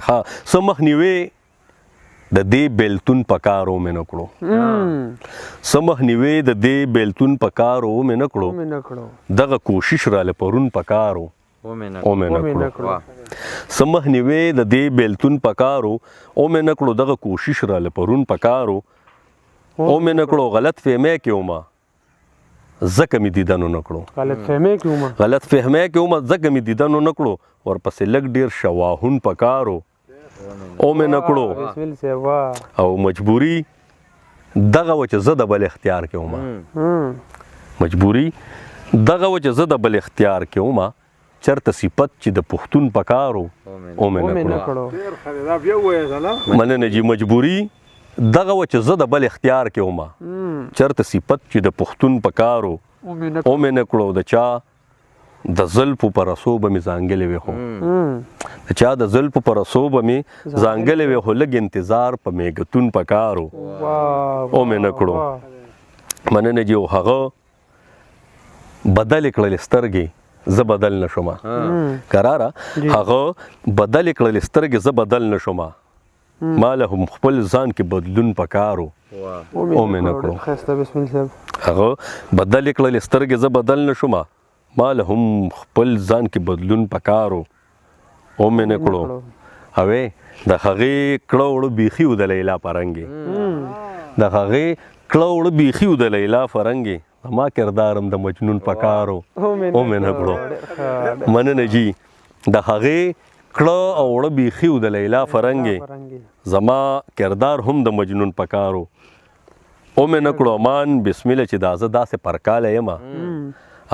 ښه، څه مخنیوی د دې بیلتون پکار و مې نه کړو، څه مخنیوی د دې بیلتون پکار و مې نه کړو، دغه کوشش راله پرون پکار و مې نه کړو. څه مخنیوی د دې بیلتون پکار و مې نه کړو، دغه کوشش راله پرون پکار و مې نه کړو. غلط فهمۍ کې ومه ځکه مې دیدن ونه کړو، غلط فهمۍ کې ومه، غلط فهمۍ کې ومه ځکه مې دیدن ونه کړو، ورپسې لږ ډېر شواهون پکارو او مې نه کړو. او مجبوری دغه و چې زه د بل اختیار کې ومه، مجبوری دغه و چې زه د بل اختیار کې ومه، چرته صفت چې د پښتون پکارو او مې نه کړو. مننه جی. مجبوری دغه و چې زه د بل اختیار کې ومه، چرته صفت چې د پښتون پکارو او مې نه کړو. د چا د زلفو پر رسو به مې ځانګلې وې، خو د چا د زلفو پر رسو به مې ځانګلې وې، خو لږ انتظار په میګتون پکارو او مې نه کړو. مننه جی. او هغه بدل کړل سترګې، زه بدل نه شوم قراره، هغه بدل کړل سترګې، زه بدل نه شوم، ما له هم خپل ځان کې بدلون پکارو او مې نه کړو. هغه بدل کړل سترګې، زه بدل نه شوم، ما له هم خپل ځان کې بدلون پکارو او مې نه کړو. اوې د هغې کړه وړه بیخي و د لیلا فرنګې، د هغې کړه وړه بیخي و د لیلا فرنګې، زما کردار هم د مجنون پکارو او مې نه کړو. مننه جی. د هغې کړه او وړه بیخي و د لیلا فرنګې، زما کردار هم د مجنون پکارو او مې نه کړو. امان بسم الله چې دا زه داسې پرکاله یم،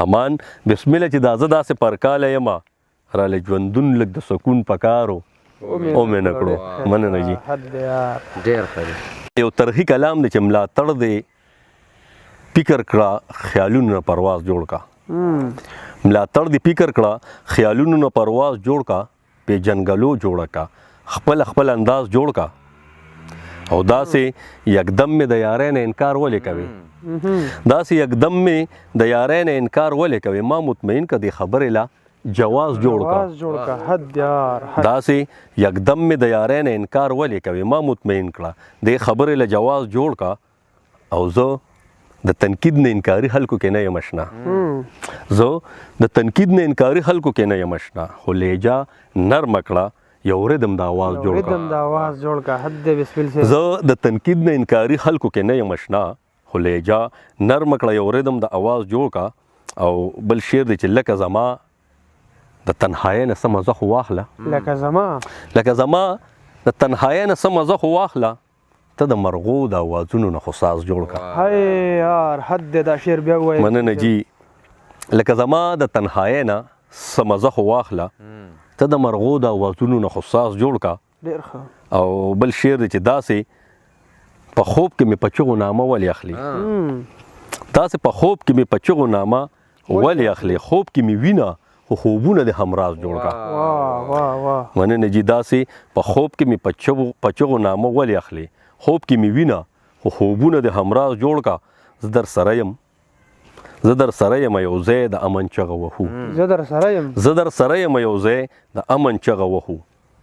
امان بسم الله چې دا زه داسې پرکاله یم، راله ژوندون لږ د سکون پکارو او مې نه کړو. مننه جی. ډېر ښه. یو ترخی کلام دی چې ملاتړ دی فکر کړه خیالونو نه پرواز جوړ کا، ملاتړ دی فکر کړه خیالونو نه پرواز جوړ کا، پیجنګلو جوړ کا، خپل خپل انداز جوړ کا. او داسې یکدم مې د یارۍ نه انکار ولې کوي، داسې یکدم مې د یارۍ نه انکار ولې کوي، ما مطمئن که دې خبرې لا جواز جوړ کا، داسې یکدم مې د یارۍ نه انکار ولې کوي، ما مطمئن کړه دې خبرې له جواز جوړ کا. او زه د تنقید نه انکاري خلکو کې نه یم اشنا، زه د تنقید نه انکاري خلکو کې نه یم اشنا، خو لهجه نرمه کړه یو ردم د आवाज جوړ کا، زه د تنقید نه انکاري خلکو کې نه یم اشنا، خو لهجه نرمه کړه یو ردم د आवाज جوړ کا. او بل شعر دی چې لکه زما د تنهایۍ نه څه مزه خو واخله، لکه زما، لکه زما د تنهایۍ نه څه مزه خو واخله، ته د مرغو د اوازونو نه خو ساز جوړ کا. هاي یار حد دی، دا شعر بیا ووایه. مننه جی. لکه زما د تنهایۍ نه څه مزه خو واخله، ته د مرغو د اوازونو نه خو ساز جوړ کا. ډېر ښه. او بل شعر دی چې داسې په خوب کې مې په چغو نامه ولې اخلي، داسې په خوب کې مې په چغو نامه ولې اخلي، خوب کې مې وینه خو خوبونه د همراز جوړ کا. مننه جی. داسې په خوب کې مې په چغو نامه ولې اخلي، خوب کې مې وینه خو خوبونه د همراز جوړ کا. زه در سره یم، زه در سره یم یو ځای د امن چغه وهو، زه در سره یم، زه در سره یم یو ځای د امن چغه وهو،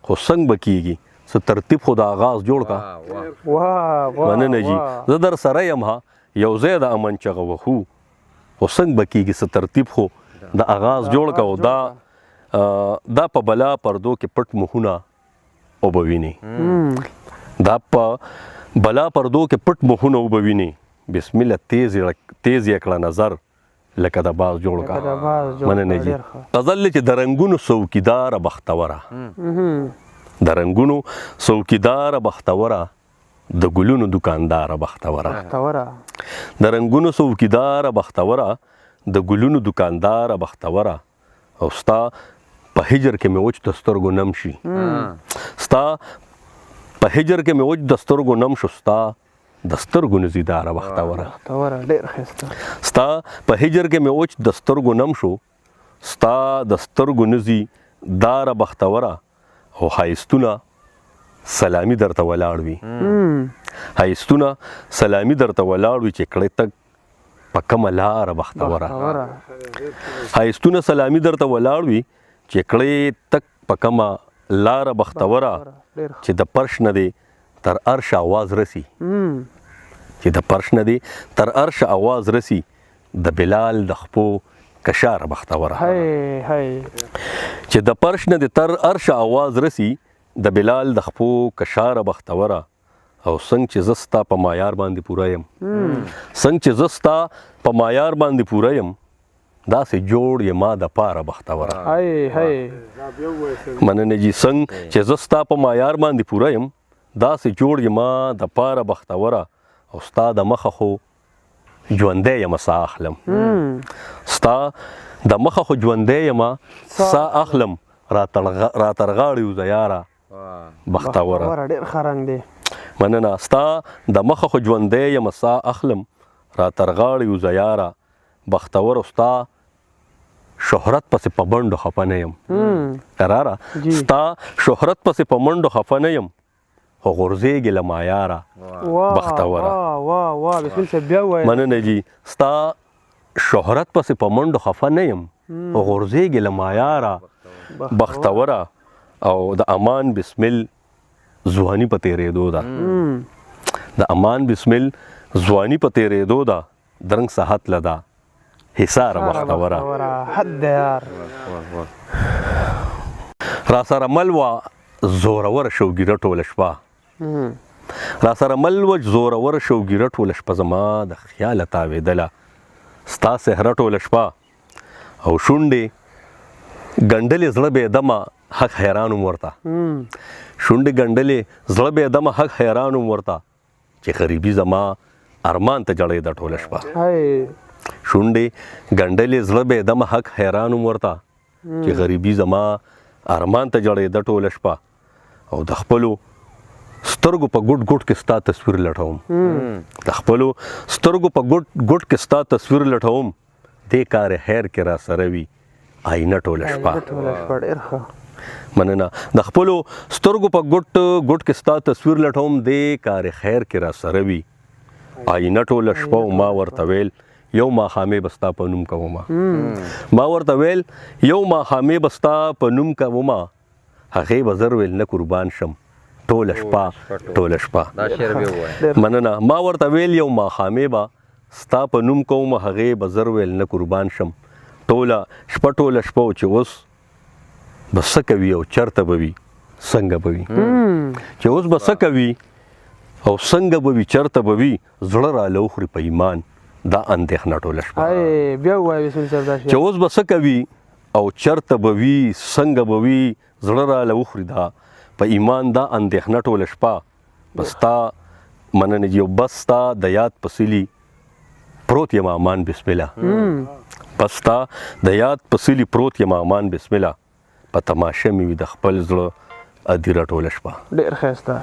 خو څنګه به کیږي څه ترتیب خو د آغاز جوړ کا. مننه جی. زه در سره یم یو ځای د امن چغه وهو، خو څنګه به کیږي څه ترتیب خو د آغاز جوړ کا. او دا دا په بلا پردو کې پټ مخونه وبه ویني، دا په بلا پردو کې پټ مخونه وبه ویني، بسم الله تیز یې کړه نظر لکه د باز جوړ کا. مننه جی. غزل چې د رنګونو څوکیداره بختوره، د رنګونو څوکیداره بختوره، د ګلونو دکانداره بختوره، د رنګونو څوکیداره بختوره، د ګلونو دکانداره بختوره. او ستا په هجر کې مې وچ د سترګو نم شي، ستا په هجر کې مې وچ د سترګو نم شو، ستا د سترګو نه زیداره بختوره. ډېر ښایسته. ستا په هجر کې مې وچ د سترګو نم شو، ستا د سترګو نه ځي داره بختوره. او ښایستونه سلامي درته ولاړ وي، ښایستونه سلامي درته ولاړ وي، چې کړی تګ په کومه لاره بختوره. ښایستونه سلامي درته ولاړ وي، چې کړی تک په کومه لاره بختوره، چې د پرش نه دی تر عرشه اواز رسی، چې د پرش نه دی تر عرشه اواز رسی، د بلال د خپو کشاره بختوره. چې د پرش نه دی تر عرشه اواز رسی، د بلال د خپو کشاره بختوره. او څنګه چې زه ستا په معیار باندې پوره یم، څنګه چې زه ستا په معیار باندې پوره یم، داسې جوړ یې ما د پاره بختوره. مننه جي. څنګه چې زه ستا په معیار باندې پوره یم، داسې جوړ یې ما د پاره بختوره. او ستا د مخه خو ژوندی یم ساه اخلم، ستا د مخه خو ژوندی یم ساه اخلم، را تر غاړې وځه یاره بختوره. ډېر ښه رنګ دی. مننه. ستا د مخه خو ژوندی یم ساه اخلم، را تر غاړې وځه یاره بختور. ستا شهرت پسې په منډو خفه نه یم، قراره ستا شهرت پسې په منډو خفه نه یم، خو غورځېږې له معیاره بختوره. مننه جي. ستا شهرت پسې په منډو خفه نه یم، خو غورځېږې له معیاره بختوره. او د امان بسمل ځواني په تېرېدو ده، د امان بسمل ځواني په تېرېدو ده، درنګ صحت له ده حصاره بختوره. را سره مل وه زورور شوګیره ټوله شپه، را سره مل وه زورور شوګیره ټوله شپه، زما د خیاله تاوېدله ستا څهره ټوله شپه. او شونډې ګنډلې زړه بې دمه حق حیران وم ورته، شونډې ګنډلې زړه بې دمه حق حیران وم ورته، چې غریبي زما ارمان ته جړېده ټوله شپه. شونډې ګنډلې زړه بې دمه حق حیران وم ورته، چې غریبي زما ارمان ته جړېده ټوله شپه. او د خپلو سترګو په ګوټ ګوټ کې ستا تصویر لټوم، د خپلو سترګو په ګوټ ګوټ کې ستا تصویر لټوم، دې کار خیر کې را سره وي آینه ټوله شپه. مننه. د خپلو سترګو په ګوټ ګوټ کې ستا تصویر لټوم، دې کار خیر کې را سره وي آینه ټوله شپه. او ما ورته ویل یو ماښامې به ستا په نوم کوم، ما ورته ویل یو ماښامې به ستا په نوم کوم، هغې به زر ویل نه قربان شم ټوله شپه ټوله شپه. مننه. ما ورته ویل یو ماښامې به ستا په نوم کوم، هغې به زر ویل نه قربان شم ټوله شپه ټوله شپه. چې اوس به څه کوي او چېرته به وي څنګه به وي، چې اوس به څه کوي او څنګه به وي چېرته به وي، زړه راله وخوري په ایمان دا اندېښنه ټوله شپه. چې اوس به څه کوي او چېرته به وي څنګه به وي، زړه راله وخوري دا په ایمان دا اندېښنه ټوله شپه. بس ستا مننه جي. بس ستا د یاد په څلي پروت یم امان بسم الله، بس ستا د یاد په څلي پروت یم امان بسم الله، په تماشه مې وي د خپل زړه ادیره ټوله شپه. ډېر ښایسته.